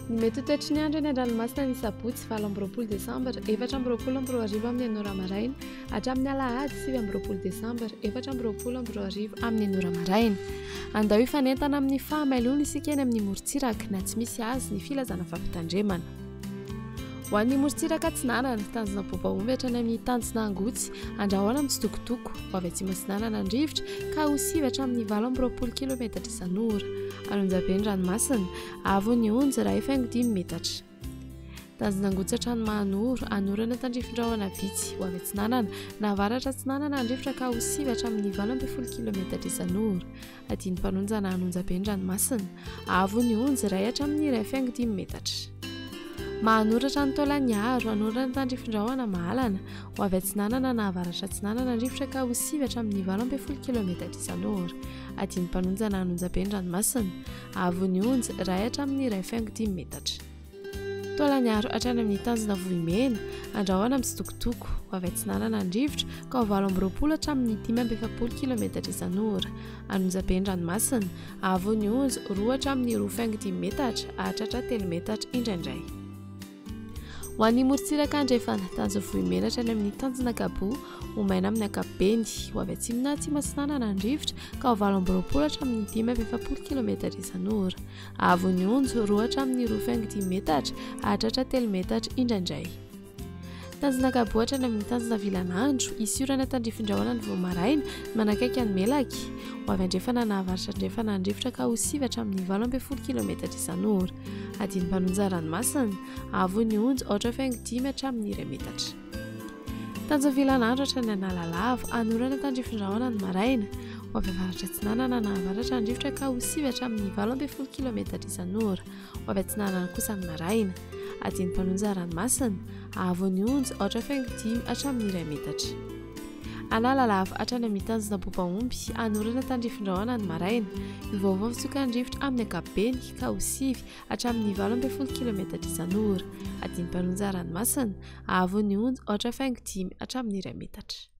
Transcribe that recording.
Ny mety ho toetry ny andro eny an-dranomasina ny sabotsy 28 desambra 2024 amin'ny enina ora maraina hatramin'ny alahady 29 desambra 2024 amin'ny enina ora maraina. Andao hifanentana amin'ny fahamailona isika eny amin'ny morontsiraka na tsy misy azy ny filazana fampitandremana. Ho an'ny morontsiraka atsinanana, tanjona Bobaomby hatrany amin'ny tanjona Angotsy, andrahona mitsitokotoko, ho avy atsimo atsinanana ny rivotra ka ho sivy hatramin'ny 28 kilometatra isan'ora. Anonjabe ny ranomasina, avo ny onja iray faingo dimy metatra. Tanjona Angotsy hatrany Mahanoro, anorana tandrifin-drahona vitsy, ho avy atsinanana, na avaratra atsinanana ny rivotra ka ho sivy hatramin'ny 18 kilometatra isan'ora. Adino mpanonja na hanonja be ny ranomasina. Avo ny onja, iray hatramin'ny 1,5 metatra. Mahanoratra ny Taolagnaro, hanorina ny tandrifin-drahona mahalana, ho avy atsinanana na avaratra atsinanana ny rivotra ka ho sivy hatramin'ny 18 kilometatra isan'ora. Adino mpanonja na hanonja be ny ranomasina. Avo ny onja, iray hatramin'ny 1,5 metatra. Taolagnaro hatrany amin'ny tanjona Vohimena, andrahona mitsitokotoko, ho avy atsinanana ny rivotra ka ho 28 hatramin'ny 45 kilometatra isan'ora. Anonjabe ny ranomasina, avo ny onja, roa hatramin'ny roa faingo dimy metatra, hahatratra telo metatra indraindray. Ho an'ny morontsiraka andrefana, tanjona Vohimena hatrany amin'ny tanjona Gabo, ho maina amin'ny ankapobeny, ho avy atsimo na atsimo atsinanana ny rivotra ka ho 28 hatramin'ny 45 kilometatra isan'ora. Avo ny onja, roa hatramin'ny roa faingo dimy metatra, hahatratra telo metatra indraindray. Tanjona Gabo hatrany amin'ny tanjona Vilanandro, hisy orana tandrifin-drahona ny vao maraina, manakaiky an'i Melaky. Ho avy andrefana na avaratra andrefana ny rivotra ka ho sivy hatramin'ny 18 kilometatra isan'ora. Adino mpanonja ranomasina, avo ny onja, aotra faingo dimy hatramin'ny iray metatra. Tanjona Vilanandro hatrany Analalava, hanorana tandrifin-drahona ny maraina. Ho avy avaratra atsinanana na avaratra ny rivotra ka ho sivy hatramin'ny 18 kilometatra isan'ora. Ho avy atsinanana kosa ny maraina. Adino mpanonja ranomasina, avo ny onja, aotra faingo dimy hatramin'ny iray metatra. Analalava hatrany amin'ny tanjona Bobaomby, hanorana tandrifin-drahona ny maraina. Hiovaova ny fitsokan'ny rivotra amin'ny ankapobeny ka ho sivy hatramin'ny 18 kilometatra isan'ora. Adino mpanonja ranomasina, Avo ny onja, aotra faingo dimy hatramin'ny iray metatra.